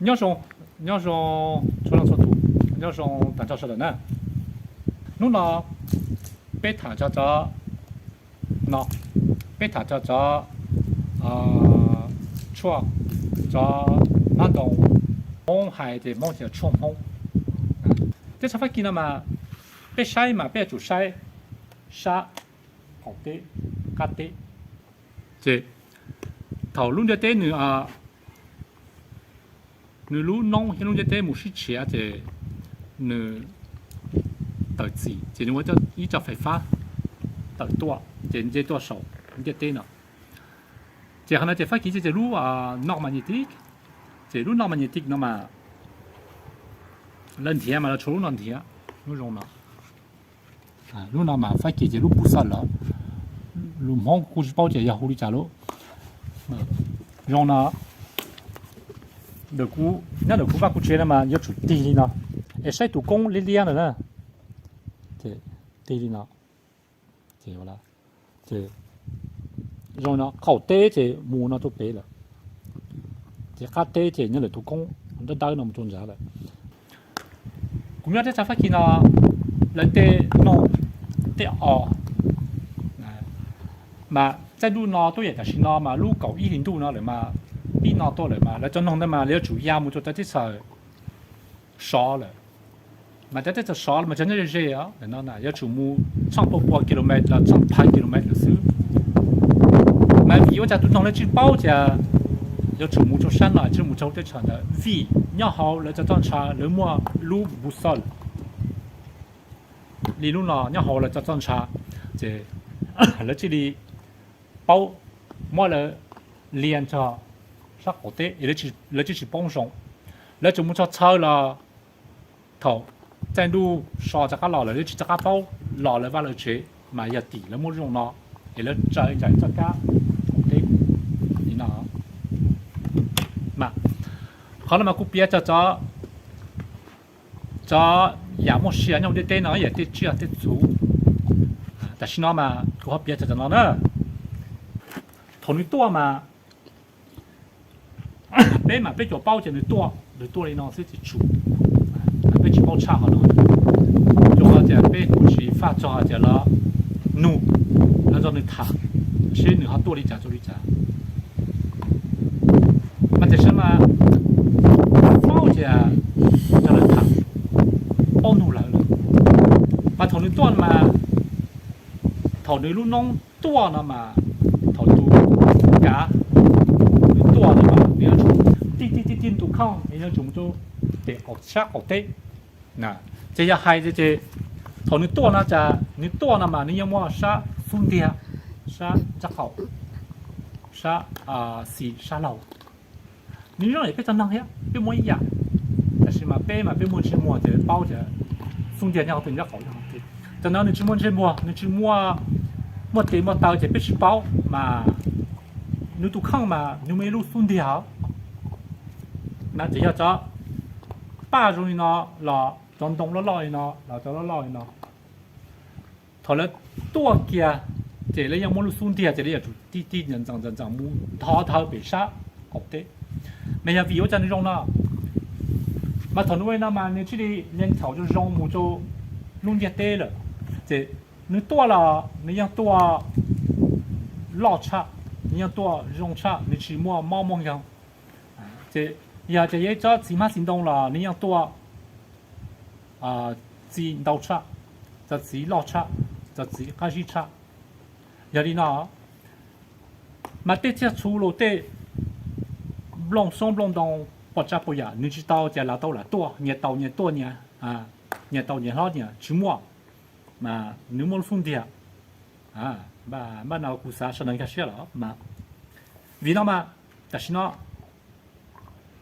Nyob zoo, nyob zoo txhua leej txhua tus, nyob zoo tag nrho sawv daws na. Hnub no peb tham txog cov no, peb tham txog cov tshuaj, cov hmab ntoo. Hmoob hais ces Hmoob tias tshuaj Hmoob. Teb chaws Fab Kis no mas peb saib mas peb yuav tsum saib sab qaum teb, qab teb. Ces thaum lub ntiaj teb nws nws lub noob thiab lub ntiaj teb mus sib tshiav ces nws tawm txim ces nws ua ib co fais fab tawm tuaj ces nce tuaj saum ntiaj teb no. Ces qhov no ces Fab Kis ces lub no magnetic, ces lub no magnetic no mas lawv nrhiav mas lawv tshuav lub no nrhiav, lub zoo no. Lub no mas Fab Kis ces lub boussole lawm, lus Hmoob kuj tsis paub ces yog hu li cas lub zoo no. Nyob ntawm kuv vaj kuv tsev no mas yuav tsum tig li no, es saib tus koob liab liab ntawd na, tig li no. Ces zoo no qaum teb ces mus no rau pem lawm, ces qab teb ces nyob ntawm tus koob dawb dawb no mus rau nrad lawm. Kuv nyob teb chaws Fab Kis no lawv tej noog tej os mas txaij ntuj no tuaj yam tam sim no mas lub kaum ib hlis ntuj no lawm mas pib no tuaj lawm mas lawv cov noog ntawd mas lawv yuav tsum ya mus rau cov teb chaws sov lawm. Mas cov teb chaws sov mas cov nyob ze ze os, yuav tsum mus tsheej pua pua kilomet los tsheej phav kilomet lawm xwb. Mas vim ua cas tus noog lawv tsis paub tias yuav tsum mus rau sab no tsis mus rau teb chaws ntawd? Vim nyob hauv lawv cov txoj ntsha lawv muaj lub boussole li lub no nyob hauv lawv cov txoj ntsha, ces lawv thiaj li paub muab lawv lia nrog sab qaum teb es lawv thiaj tsis poob zoo. Lawv tseem mus txog chaw los thaum txaij ntuj so rov qab los lawm lawv tsis rov qab paub los lawv vaj lawv tsev, mas yog tim lawv muab zoo no es lawv tsaws ib txoj kab qaum teb li no. Mas qhov no mas kuv piav txog cov yam muaj sia nyob ntiaj teb no, yam tej tsiaj tej txhu. Tam sim no mas kuv ho piav txog cov no na. Thaum nws tuaj mas peb mas peb tsuas paub tias nws tuaj, nws tuaj li no xwb ces tsum, peb tsis paub tshaj qhov no. Rau qhov tias peb kuj tsis faj txog tias lawv nug, lawv nrog nws tham seb nws ho tuaj li cas rau li cas. Mas tiam sis mas paub tias nrog lawv tham, paub nug lawv lawm. Mas thaum nws tuaj mas, thaum nws lub noob tuaj no mas, thaum tus kav nws tuaj no mas nws yuav tsum tig tig tig tig tus khooj, nws yuav tsum mus rau pem qaum sab qaum teb. Ces yog hais tias ces thaum nws tuaj no cas nws tuaj no mas nws yeej muaj sab xub ntiag, sab ntsaj qaum, sab xis sab laug. Nws zoo li peb txoj neeg thiab peb muaj ib yam, tab sis mas peb mas peb muaj ntsej muag ces paub tias xub ntiag nyob hauv twg, ntsaj qaum nyob hauv twg. Tam no nws tsis muaj ntsej muag, nws tsis muaj, muaj tes muaj taw ces peb tsis paub mas nws tus khooj mas nws muaj ib lub xub ntiag. Mas txawm yog cov paj zoo li no los cov ntoo loj loj li no los cov loj loj li no, thaum lawv tuaj kiag ces lawv yeej muaj lub xub ntiag ces lawv yuav tsum tig tig ntxeev ntxeev mus dhau dhau pem sab qaum teb. Mas yog vim ua cas nws zoo no, mas thaum nws ua li no mas nws thiaj li len thaum zoo zoo mus rau lub ntiaj teb lawm. Ces nws tuaj los nws yeej tuaj loj tshaj, nws yeej tuaj zoo tshaj, nws tsis muaj mob muaj nkeeg. Ces yog tias yog ib tsob txiv hmab txiv ntoo los nws yeej tuaj txiv ntau tshaj, txawv txiv loj tshaj, txawv txiv qab zib tshaj. Yog li no, mas tej tsiaj txhu los tej nplooj xyoob nplooj ntoo poj tsab poj yam nws tsis tau tias lam tau lam tuaj, nyias tau nyias tuaj nyias, nyias tau nyias hlob nyias, tsis muaj. Mas nws muaj lub xub ntiag. Npaj no kuv xav sawv daws nkag siab los mas, vim no mas tam sim no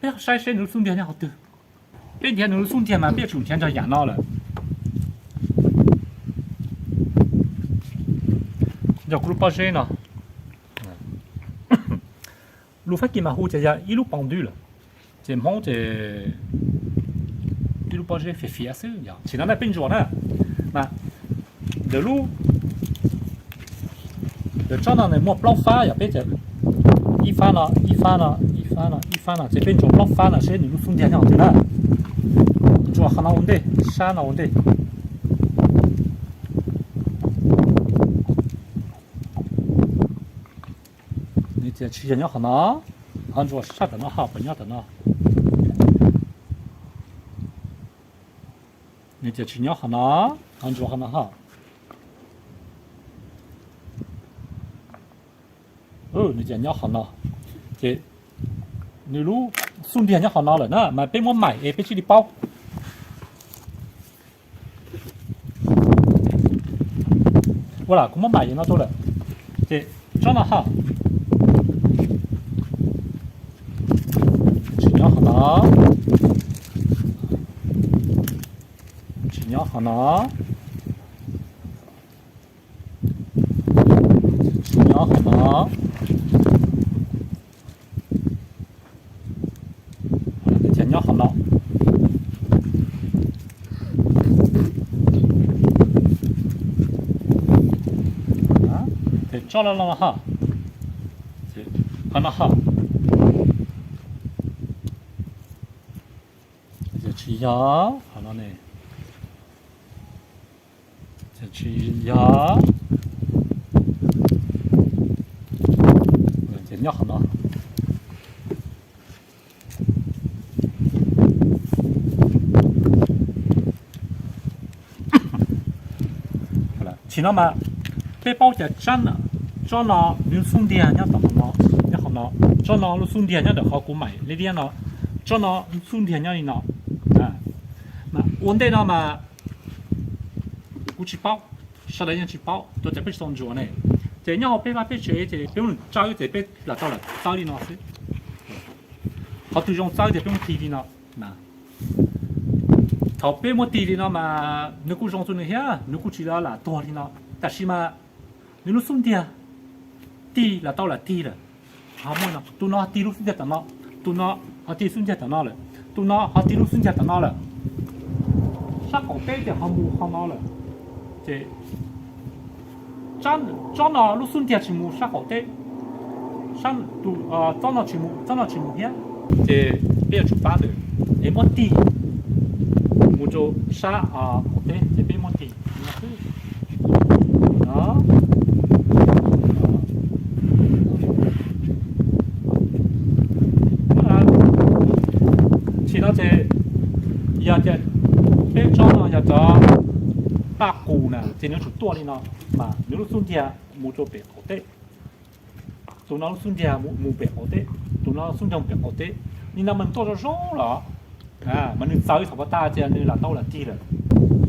peb saib seb nws lub xub ntiag nyob qhov twg. Peb nrhiav nws lub xub ntiag mas peb yuav tsum nrhiav nrog yam no lawm. Yog kuv lub pob zeb no, lus Fab Kis mas hu ces yog ib lub poos ntwb lawm, ces Hmoob ces ib lub pob zeb fiav fiav xwb. Yog tsis no na peb ntsuas na, mas ntawm lub, ntawm tsob no nws muaj plaub fab, yog peb ces ib fab no, ib fab no, ib Ib fab no ces peb ntsuas plaub fab no seb nws lub xub ntiag nyob qhov twg na. Ntsuas qhov no ua ntej, sab no ua ntej. Nws tias tsis yog nyob qhov no, ho ntsuas sab tom no ho puas nyob tom no. Nws tias tsis nyob qhov no, ho ntsuas qhov no ho. Nws tias nyob qhov no. Ces nws lub xub ntiag nyob qhov no lawm na, mas peb muab maim es peb thiaj li paub. Ua lam kuv muab maim no rau lawm. Ces tsob no ho tsis nyob qhov no, tsis nyob qhov no, tsis nyob qhov no. Nws thiaj nyob qhov no. Ces tsob loj loj ho, qhov no ho. Tsis yog qhov no ne. Tsis yog. Ces nyob qhov no. Tsis no mas peb paub tias tsob no nws lub xub ntiag nyob tom qhov no, nyob qhov no. Tsob no lub xub ntiag nyob ntawm qhov kuv maim liab liab no. Tsob no lub xub ntiag nyob li no. Mas ua ntej no mas kuv tsis paub, sawv daws yeej tsis paub, rau qhov peb tsis tau ntsuas ne. Ces nyob hauv peb vaj peb tsev ces peb muab nws tsawb ces peb lam tau lam txawb li no xwb. Qhov twg zoo txawb ces peb muab tig li no. Thaum peb muab tig li no mas nws kuj zoo rau nws thiab, nws kuj tsis lam tuag li no. Tab sis mas nws lub xub ntiag tig lam tau lam tig lawm. Ho muaj no, tus no ho tig lub xub ntiag tom no, tus no ho tig xub ntiag tom no lawm, tus no ho tig lub xub ntiag tom no lawm. Sab qaum teb ces ho mus qhov no lawm. Ces tsob no lub xub ntiag tsis mus sab qaum teb, tsob no tsis mus, tsob no tsis mus thiab. Ces peb yuav tsum pab lawm, es muab tig mus rau sab qaum teb ces peb muab tig no. Tsis no ces yog tias peb tsob no yog cov paj qus na ces nws yuav tsum tuaj li no, mas nws lub xub ntiag mus rau pem qaum teb. Tus no lub xub ntiag mus pem qaum teb, tus no xub ntiag mus pem qaum teb. Li no mas nws tuaj zoo zoo los, mas nws txawv thaum pas tas ces nws lam tau lam tig lawm.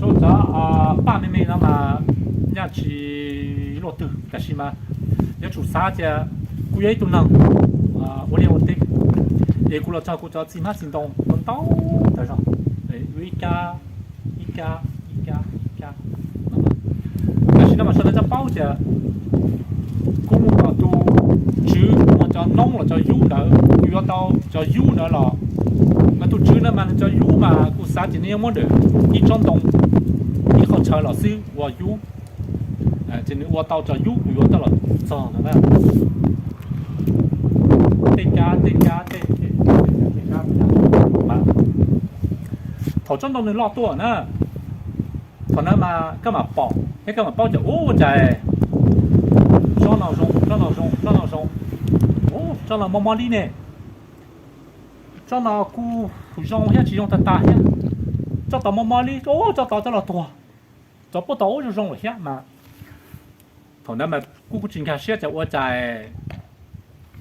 Rau cov paj me me no mas nyaj tsis luaj twg, tab sis mas yuav tsum xav tias kuv yog ib tug neeg ua liaj ua teb, es kuv los txog kuv cov txiv hmab txiv ntoo ntau ntau tas zog, ib kab ib kab ib kab ib kab. Tam sim no mas sawv daws txawj paub tias kuv mus tom tus tswv mus cov noob los cov yub ntawd, kuv yuav tau cov yub ntawd los, mas tus tswv ntawd mas nws cov yub mas kuv xav tias nws yuav muab ntawm ib tsob ntoo, ib qho chaw los xwb ua yub, ces nws ua tau cov yub kuv yuav tau los txog ntawd na. Tej kab tej kab tej, thaum tsob ntoo nws loj tuaj na, thaum ntawd mas koj mam pom thiab koj mam paub tias ua cas tsob no zoo, tsob no zoo, tsob no zoo, tsob no mob mob li ne, tsob no kuj zoo thiab tsis zoo tag tag thiab, tsob tod mob mob li, tsob tod cov los tuag, cov puab tod ua zoo zoo lawm thiab mas. Thaum ntawd mas kuj kuj tsis nkag siab tias ua cas,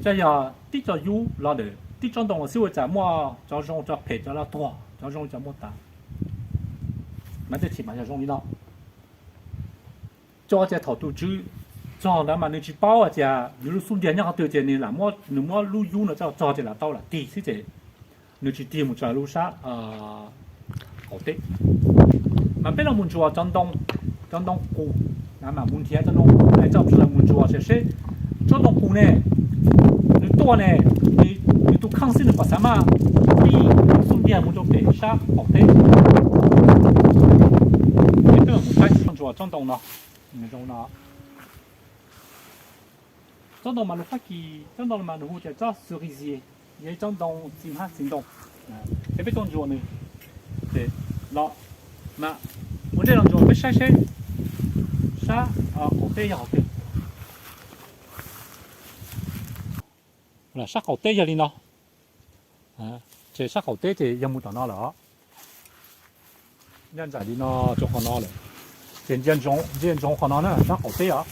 cas yog tib co yub los ntawm tib tsob ntoo los xwb ua cas muaj cov zoo cov phem cov los tuag, cov zoo cov muaj tas. Mas tej chim mas yog zoo li no. Tso tias thaum tus tswv txog ntawd mas nws tsis paub tias nws lub xub ntiag nyob qhov twg ces nws lam muab, nws muab lub yub no coj txog ces lam tau lam tig xwb ces nws tsis tig mus txog lub sab qaum teb. Mas peb los mus ntsuas cov ntoo, cov ntoo qus, mas mus nrhiav cov ntoo qus es coj los mus ntsuas seb tsob ntoo qus ne, nws tuaj ne, nws tus kheej xwb nws puas xav maj tig xub ntiag mus rau pem sab qaum teb. Peb los mus saib ntsuas tsob ntoo no, zoo no. Tsob ntoo mas lus Fab Kis, tsob ntoo mas nws hu tias tsob cerisier. Yog ib tsob ntoo txiv hmab txiv ntoo, ces peb tuaj ntsuas nws, ces los mas ua ntej los ntsuas peb saib seb sab qaum teb yog qhov twg. Sab qaum teb yog li no, ces sab qaum teb ces yog mus tom no lawm os. Ncaj nraim li no rau qhov no lawm, ces ntsia ntsoov qhov no na, sab qaum teb os,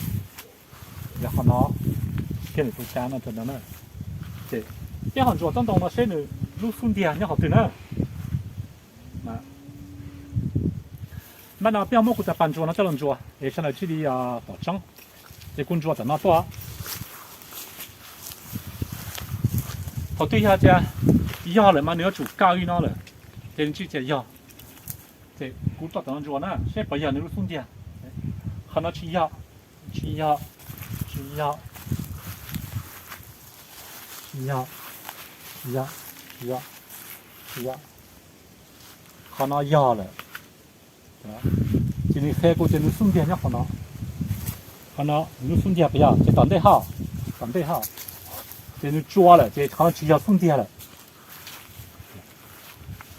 yog qhov no, thiaj li tus xya no rau no na. Ces peb ho ntsuas tsob ntoo no seb nws lub xub ntiag nyob qhov twg na. Npaj no peb ho muab kuv cov pas ntsuas no coj los ntsuas es sawv daws thiaj li pom tseeb. Ces kuv ntsuas tom no tuaj. Thaum twg yog tias yog lawm mas nws yuav tsum kaw li no lawm, ces nws tsis tias yog. Ces kuv tuaj tom no ntsuas na seb puas yog nws lub xub ntiag. Qhov no tsis yog, tsis yog, tsis yog, tsis yog, tsis yog, tsis yog, tsis yog. Qhov no yog lawm. Ces nws qhia kuv tias nws xub ntiag nyob qhov no. Qhov no nws lub xub ntiag puas yog? Ces tom ntej hauj, tom ntej hauj, ces nws tsua lawm ces qhov no tsis yog xub ntiag lawm.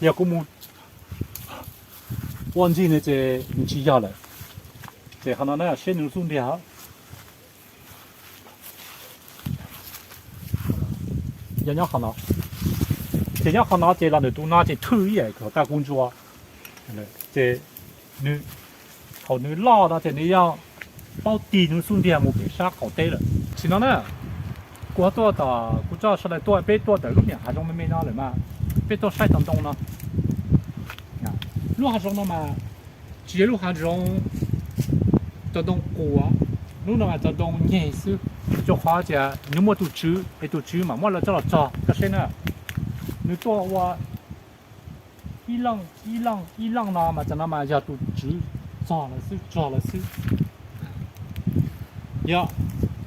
Yog kuv mus ua ntej nws ces nws tsis yog lawm. Ces qhov no na seb nws lub xub ntiag. Yog nyob qhov no, ces nyob qhov no ces los ntawm tus no ces thwj ib yam kom tau kuv ntsuas. Ces nws, thaum nws loj no ces nws yuav paub tig nws xub ntiag mus pem sab qaum teb lawm. Tam sim no na, kuv ho tuaj tom, kuv coj sawv daws tuaj, peb tuaj tawm lub niam hav zoov me me no lawm mas peb tuaj saib tsob ntoo no. Lub hav zoov no mas tsis yog lub hav zoov tsob ntoo qus, lub no mas tsob ntoo nyeg xwb. Rau qhov tias nws muaj tus tswv es tus tswv mam muab lawv coj los txog cov seb na. Nws tuaj ua ib leej ib leej ib leej no mas cov no mas yog tus tswv txog lawv xwb, txog lawv xwb. Yog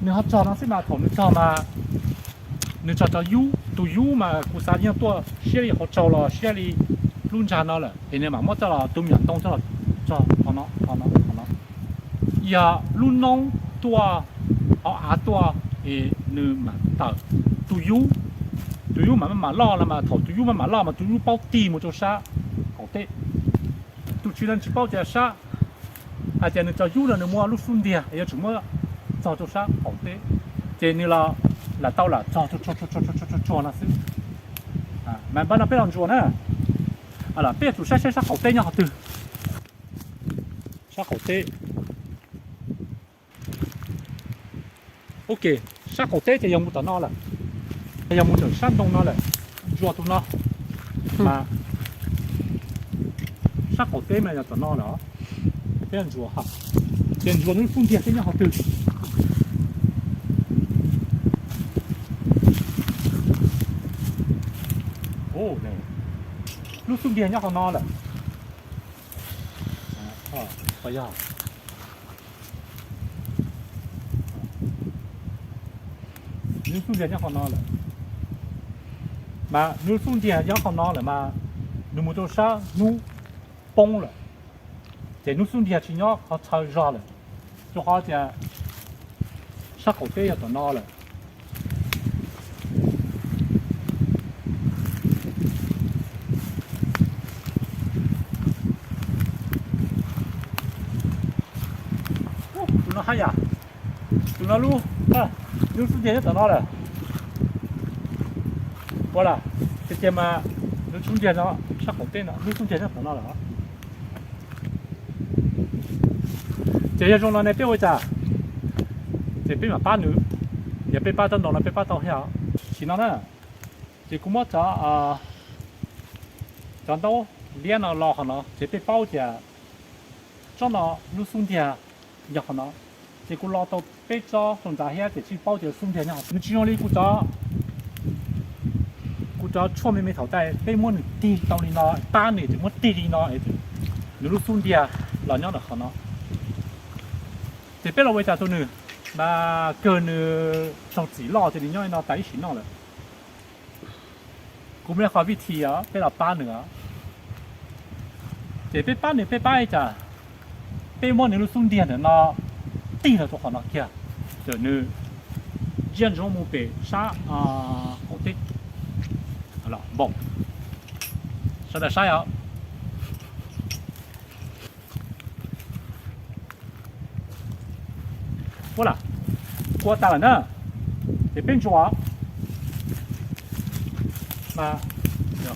nws ho txog no xwb mas thaum nws txog mas nws txog cov yub, tus yub mas kuv xav yeej tuaj siab li hauv tsaus los siab li lub ntsag no lawm es nws mam muab coj los, tus me nyuam ntoo coj los txog qhov no, qhov no, qhov no. Yog lub noob tuaj, hauv av tuaj es nws mam tawm. Tus yub, tus yub mam maj mam loj no mas thaum tus yub maj mam loj mas tus yub paub tig mus rau sab qaum teb. Tus tswv no tsis paub tias sab, hais tias nws cov yub no nws muaj lub xub ntiag es yuav tsum muab txog rau sab qaum teb, ces nws los lam tau lam txog tsuag tsuag no xwb. Mas npaj no peb los ntsuas na, peb yuav tsum saib seb sab qaum teb nyob qhov twg. Sab qaum teb. Ok, sab qaum teb ces yog mus tom no lawm, yog mus tom sab ntoo no lawm. Ntsuas tus no mas sab qaum teb mas yog tom no lawm. Peb ntsuas, ces ntsuas nws lub xub ntiag seb nyob qhov twg. Lub xub ntiag nyob qhov no lawm. Yog nws lub xub ntiag nyob qhov no lawm, mas nws lub xub ntiag nyob qhov no lawm mas nws mus rau sab hnub poob lawm, ces nws lub xub ntiag tsis nyob qhov chaw zog lawm, rau qhov tias sab qaum teb yog tom no lawm. Tus no haj yam, tus no lub, lub xub ntiag nyob tom no lawm. Ua li, tiag tiag mas nws lub xub ntiag no, sab qaum teb no lub xub ntiag nyob tom no lawm. Ces yog zoo no ne peb ua li cas? Ces peb mam pab nws, yog peb pab tsob ntoo no peb pab tau thiab. Tam sim no na, ces kuv muab cov, cov ntaub liab no los qhov no ces peb paub tias tsob no lub xub ntiag yog qhov no. Ces kuv los tau peb tsob rau ntawd thiab ces thiaj paub tias xub ntiag nyob qhov. Nws tsis zoo li kuv cov, kuv cov tshuaj me me thaum ntej, peb muab nws tig tau li no, pab nws ces muab tig li no, nws lub xub ntiag los nyob ntawm qhov no. Ces peb los ua li cas rau nws, mas kawg nws raug txim loj ces nws nyob li no tas ib sim no lawm. Kuv muaj qhov vij thi os, peb los pab nws os. Ces peb pab nws, peb pab li cas? Peb muab nws lub xub ntiag ntawm no tig los rau qhov no kiag, txawm nws ntsia ntsoov mus pem sab qaum teb. Npoo, sawv daws saib os. Ua lam kua tas lawm na, ces peb ntsuas. Mas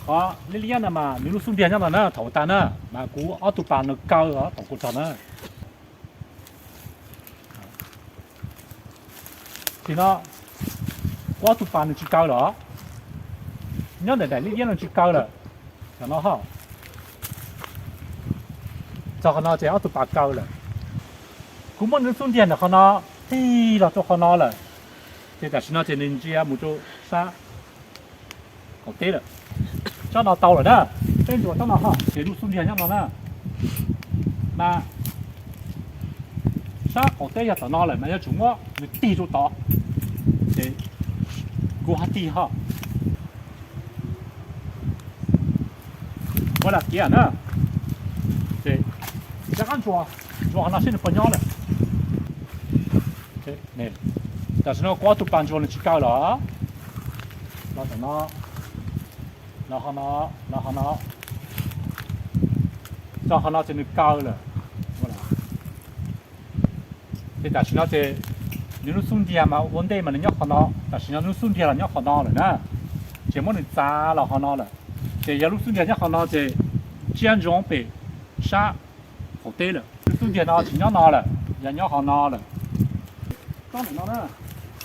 qhov liab liab no mas nws lub xub ntiag nyob no na, thaum tas na mas kuv ob tug pas nws kaw os, thaum kuv txog na. Tim no kuv ob tug pas nws tsis kaw lawm, nyob ntawm daim liab liab no tsis kaw lawm. Tam no ho txog qhov no ces ob tug pas kaw lawm. Kuv muab nws lub xub ntiag ntawm qhov no tig los rau qhov no lawm, ces tam sim no ces nws ntsia mus rau sab qaum teb lawm. Tsob no tau lawm na, peb ntsuas tsob no ho ces lub xub ntiag nyob no na. Mas sab qaum teb yog tom no lawm mas yuav tsum muab nws tig rau tod, ces kuv ho tig ho. Ua lam kiag na, ces rov qab ntsuas, ntsuas qhov no seb nws puas nyob lawm. Tam sim no kuv ob tug pas ntsuas nws tsis kaw lawm. Los tom no, los qhov no, los qhov no, txog qhov no ces nws kaw lawm. Ces tam sim no ces nws lub xub ntiag mas ua ntej mas nws nyob qhov no, tam sim no nws lub xub ntiag los nyob qhov no lawm na. Ces muab nws txav los qhov no lawm. Ces yog lub xub ntiag nyob qhov no ces ntsia ntsoov pem sab qaum teb lawm. Lub xub ntiag no tsis nyob no lawm, yog nyob qhov no lawm. Tsob ntawm no na,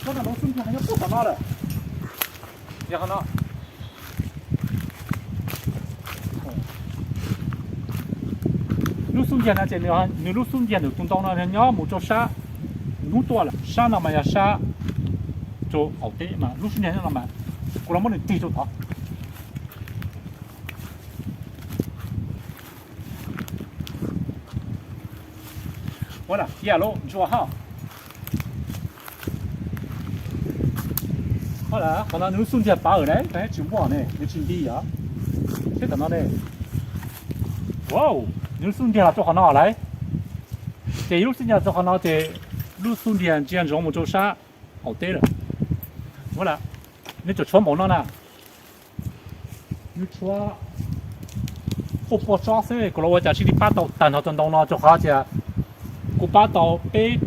tsob ntawm no lub xub ntiag nyob puag tom no lawm. Yog qhov no. Lub xub ntiag no ces nws lub xub ntiag ntawm tus ntoo no nyob mus rau sab hnub tuaj lawm, sab no mas yog sab rau qaum teb mas lub xub ntiag nyob no mas kuv los muab nws tig rau tod. Ua lam kiag lub ntsuas ho. Ho lawm, qhov no nws lub xub ntiag pawv lawm, tsis muaj ne, nws tsis nti os. Seb tom no ne. Wow, nws lub xub ntiag los rau qhov no lawm. Ces yog lub xub ntiag los rau qhov no ces lub xub ntiag ntsia ntsoov mus rau sab qaum teb lawm. Ua lam, nws tseem tshuav npaum no na. Nws tshuav pua pua tsob xwb, kuv los ua cas tsis li pab tau tag nrho tus ntoo no, rau qhov tias kuv pab tau peb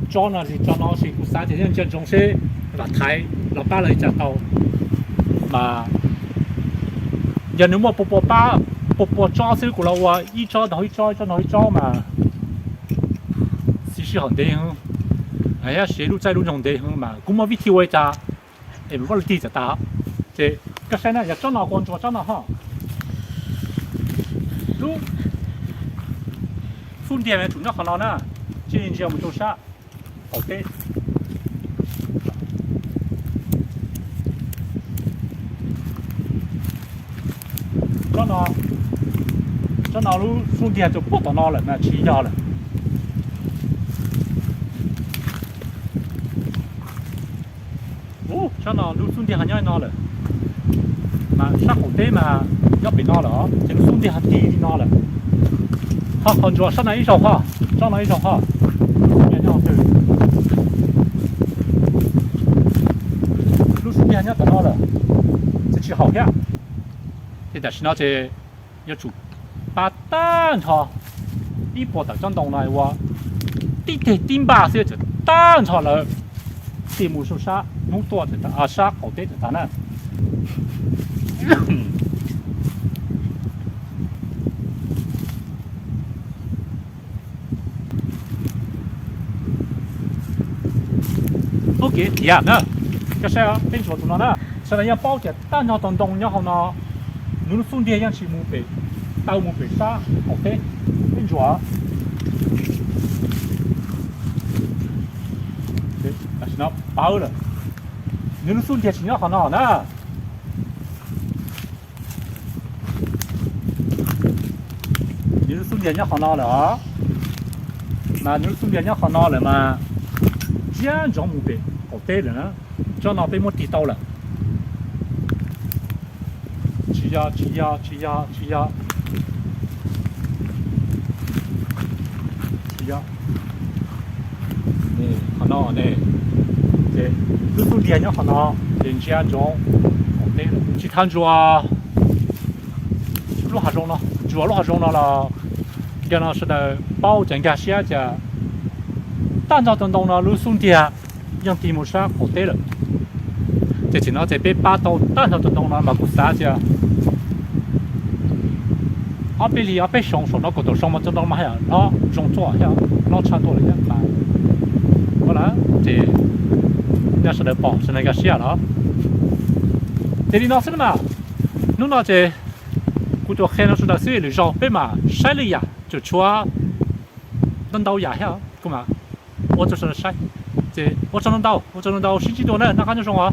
tsob no zig tsob no sis kuv xav tias yeej ntsia ntsoov seb vam thaiv los pab lawv li cas tau. Mas yog nws muaj pua pua pab, pua pua tsob xwb kuv los ua ib tsob ntaug ib tsob, ib tsob ntaug ib tsob mas siv sij hawm ntev heev, thiab siv lub txaij lub nyoog ntev heev mas kuv muaj vib thib ua li cas es kuv tig txawm tas. Ces koj saib na, yog tsob no kuv ntsuas tsob no ho. Lub xub ntiag yuav tsum nyob qhov no na, cia li ntsia mus rau sab qaum teb. Tsob no, tsob no lub xub ntiag rau puag tom no lawm mas tsis yog lawm. Ub, tsob no lub xub ntiag ho nyob no lawm, mas sab qaum teb mas nyob pem no lawm, ces lub xub ntiag ho tig li no lawm. Ho qhov ntsuas sab no ib zaug ho, tsob no ib zaug ho. Lub xub ntiag nyob tom no lawm, ces tsis haum thiab. Ces tam sim no ces yuav tsum pab tag nrho ib puas tawm tsob ntoo no ua tib teg tib npaj xwb, tag nrho lawm, tig mus rau sab hnub tuaj, sab qaum teb tag na. Ub, kev tiav na, koj saib, peb ntsuas tus no na, sawv daws yeej paub tias tag nrho tus ntoo nyob hauv no, nws lub xub ntiag yeej tsis mus pem, tau mus pem sab qaum teb. Peb ntsuas, tam sim no pawv lawm, nws lub xub ntiag tsis nyob qhov no na. Nws lub xub ntiag nyob qhov no lawm os. Mas nws lub xub ntiag nyob qhov no lawm mas ntsia ntsoov mus pem qaum teb lawm na. Tsob no peb muab tig tau lawm. Tsis yog, tsis yog, tsis yog, tsis yog. Tsis yog. Qhov no ne, ces lub xub ntiag nyob qhov no, ces ntsia ntsoov qaum teb lawm. Tsis tau ntsuas lub hav zoov no, ntsuas lub hav zoov no los, yog no sawv daws paub ces nkag siab tias tag nrho tus ntoo no lub xub ntiag yeej tig mus sab qaum teb lawm. Ces tam sim no ces peb pab tau tag nrho tus ntoo no mas kuv xav tias ob peb hlis ob peb xyoo saum no kuv tus zoo mas tus ntoo mas hlob zoo tuaj thiab, hlob tshaj tuaj lawm thiab mas. Ua li ces nej sawv daws pom sawv daws nkag siab los. Ces li no xwb na mas, hnub no ces kuv tsuas qhia no sawv daws xwb, lwm zaus peb mam saib li yam, tseem tshuav ntau ntau yam thiab kuv mam ua rau sawv daws saib. Ces ua tsaug ntau ntau, ua tsaug ntau ntau, sib ntsib dua na, noj qab nyob zoo os.